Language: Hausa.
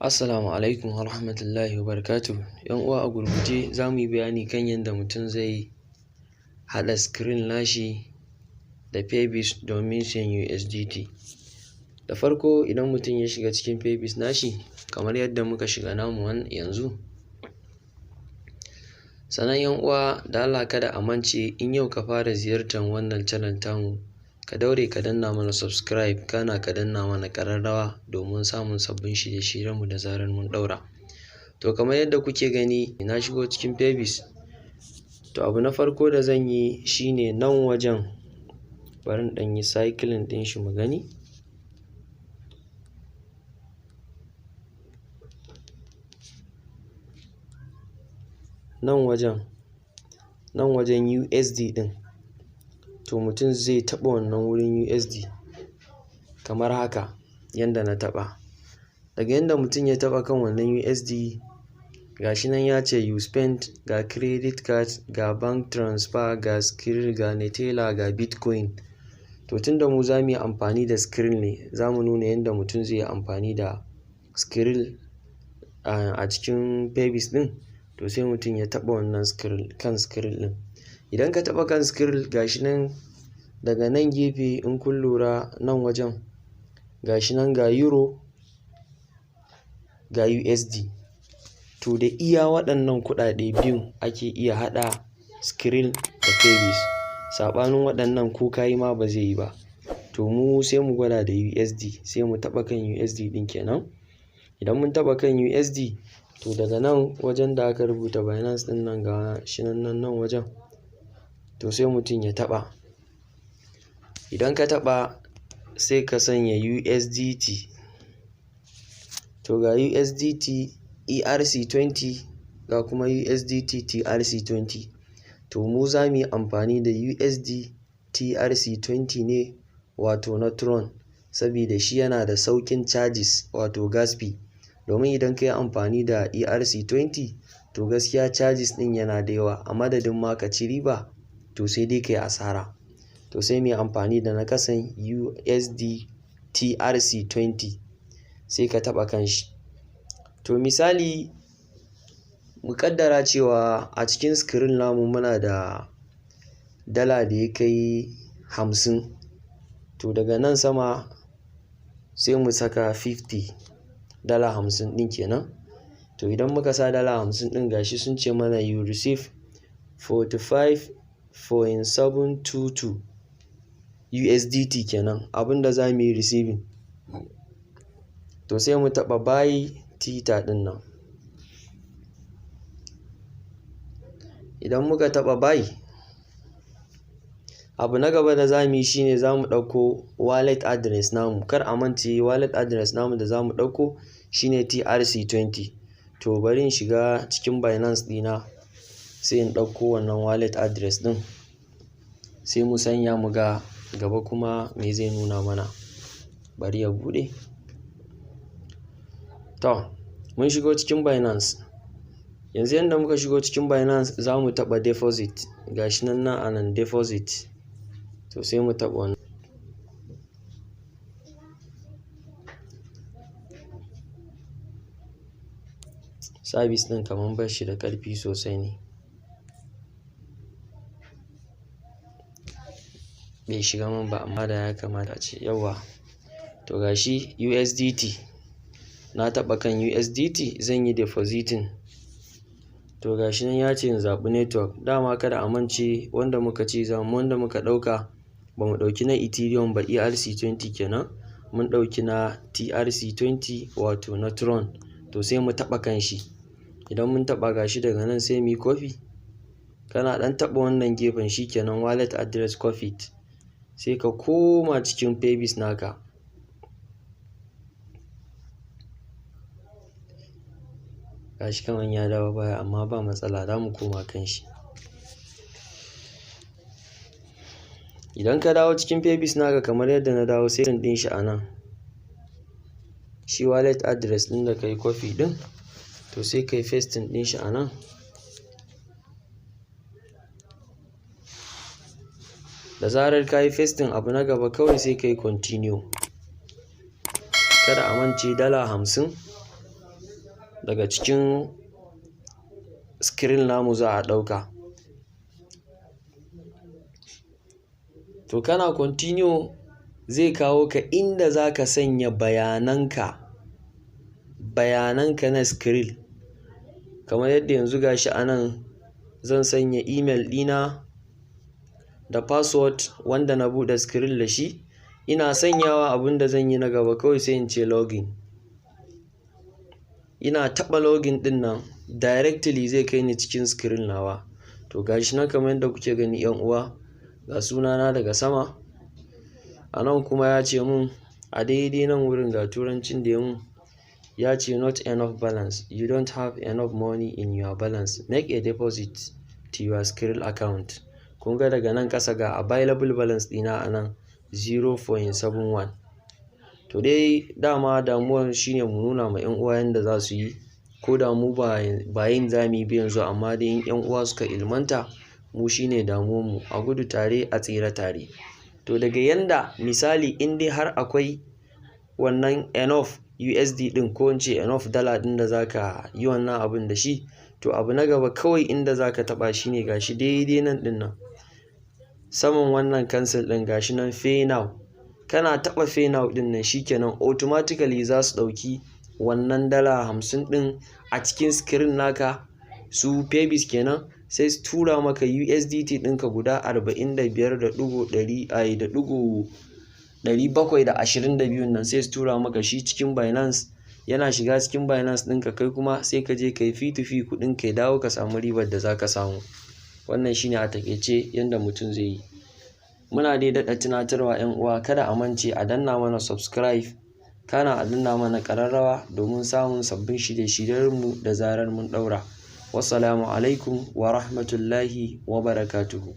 Assalamu alaikum wa rahmatullahi wa barakatuh. ‘Yan uwa, a gurguje za mu yi bayani kan yadda mutum zai haɗa Skrill nashi da Paybis domin siyan USDT. Da farko, idan mutum ya shiga cikin Paybis nashi kamar yadda muka shiga namu yanzu. Sannan ‘yan uwa, da Allah kada a mance, in yau ka fara ziyartar wannan channel tamu, ka daure ka danna mana subscribe, kana ka danna mana ƙararrawa domin samun sabbin shirye-shiryenmu da zarar mun ɗaura. To, kamar yadda kuke gani, na shigo cikin Paybis. To, abu na farko da zan yi shine nan wajen, bari in ɗan yi circling ɗin shi mu gani. Nan wajen USD ɗin, to mutum zai taɓa wannan wurin USD kamar haka yanda na taɓa. Daga yanda mutum ya taɓa kan wannan USD, ga shi nan ya ce you spend, ga credit card, ga bank transfer, ga Skrill, ga Neteller, ga Bitcoin. To, tunda mu za mu yi amfani da Skrill ne, za mu nuna yanda mutum zai yi amfani da Skrill a cikin Paybis ɗin. To, sai mutum ya taɓa wannan Skrill, kan Skrill ɗin. Idan ka taɓa kan Skrill, ga shi nan daga nan gefe, in kun lura nan wajen, ga shi nan ga Euro, ga USD. To, da iya waɗannan kuɗaɗe biyun ake iya haɗa Skrill da Paybis. Saɓanin waɗannan, ko ka yi ma ba zai yi ba. To, mu sai mu gwada da USD, sai mu taɓa kan USD ɗin kenan. Idan mun taɓa kan USD, to daga nan wajen da aka rubuta Binance ɗin nan, ga shi nan nan wajen, to sai mutum ya taɓa. Idan ka taɓa, sai ka sanya USDT. To, ga USDT ERC20, ga kuma USDT TRC20. To, mu za mu yi amfani da USD TRC20 ne, wato na Tron, sabida shi yana da sauƙin charges, wato gas fee. Domin idan ka yi amfani da ERC20, to gaskiya charges ɗin yana da yawa, a madadin ma ka ci riba, to sai dai ka yi asara. To, sai mu yi amfani da na ƙasan, USD TRC20, sai ka taɓa kan shi. To, misali, mu ƙaddara cewa a cikin Skrill namu muna da dala da ya kai 50. To, daga nan sama sai mu saka 50, $50 ɗin kenan. To, idan muka sa $50 ɗin, ga shi sun ce mana you receive 45.722 USDT kenan, abin da za mu yi receiving. To, sai mu taɓa buy Tether ɗin nan. Idan muka taɓa buy, abu na gaba da za mu yi shine za mu ɗauko wallet address namu. Kar a mance, wallet address namu da za mu ɗauko shine TRC20. To, bari in shiga cikin Binance ɗina, sai in ɗauko wannan wallet address ɗin, sai mu sanya mu ga gaba kuma me zai nuna mana. Bari ya buɗe. To, mun shigo cikin Binance. Yanzu yanda muka shigo cikin Binance, za mu taɓa deposit. Ga shi nan nan a nan, deposit. To, sai mu taɓa wannan. Service ɗin kaman ba shi da ƙarfi sosai ne. Bai shiga man ba, amma da ya kamata ace yauwa. To, ga shi USDT. Na taɓa kan USDT, zan yi depositing. To, ga shi nan ya ce in zaɓi network. Dama kada a mance, wanda muka ce za mu, wanda muka ɗauka, ba mu ɗauki na Ethereum ba, ERC20 kenan. Mun ɗauki na TRC20, wato na Tron. To, sai mu taɓa kan shi. Idan mun taɓa, ga shi daga nan sai muyi copy. Kana ɗan taɓa wannan gefen, shi kenan, wallet address copied. Sai ka koma cikin Paybis naka. Ga shi kaman ya dawo baya, amma ba matsala, za mu koma kan shi. Idan ka dawo cikin Paybis naka kamar yadda na dawo, sai ɗin shi a nan. Shi wallet address ɗin da ka yi copy ɗin, to sai ka yi pasting ɗin shi a nan. Da zarar ka yi pasting, abu na gaba kawai sai ka yi continue. Kada a mance, $50. Daga cikin Skrill namu za a ɗauka. To kana continue, zai kawo ka inda za ka sanya bayananka na Skrill. Kamar yadda yanzu gashi a nan, zan sanya email ɗina da password wanda na buɗe Skrill da shi. Ina sanyawa, abin da zan yi na gaba kawai sai in ce login. Ina taɓa login ɗin nan, directly zai kai ni cikin Skrill nawa. To gashi nan kamar yadda kuke gani, 'yan uwa, ga sunana daga sama. A nan kuma ya ce mun a daidai nan wurin, ga turancin da ya mun, ya ce, "Not enough balance. You don't have enough money in your balance. Make a deposit to your Skrill account." Kun ga daga nan ƙasa ga available balance ɗina a nan, 0.71. To dai dama damuwar shine mu nuna ma 'yan uwa yanda za su yi. Ko da mu ba yin za mu yi ba yanzu, amma dai in 'yan uwa suka ilmanta, mu shine damuwar mu, a gudu tare a tsira tare. To daga yanda misali in dai har akwai wannan enough USD ɗin, ko in ce enough dala ɗin da za ka yi wannan abun da shi, to abu na gaba kawai inda za ka taɓa shi ne gashi daidai nan ɗin nan. Saman wannan cancel ɗin, gashi nan pay now. Kana taɓa pay now ɗin nan, shikenan, automatically za su ɗauki wannan dala 50 ɗin a cikin Skrill naka, su Paybis kenan, sai su tura maka USDT ɗinka guda arba'in da biyar da ɗigo ɗari ai da ɗigo 722 nan, sai su tura maka shi cikin Binance. Yana shiga cikin Binance ɗinka, kai kuma sai ka je ka yi P2P, kuɗin ka ya dawo, ka samu ribar da za ka samu. Wannan shine a taƙaice yanda mutum zai yi. Muna dai daɗa tunatarwa, 'yan uwa, kada a mance a danna mana subscribe, kana a danna mana ƙararrawa domin samun sabbin shirye-shiryenmu da zarar mun ɗaura. Wassalamu alaikum wa rahmatullahi wa barakatuhu.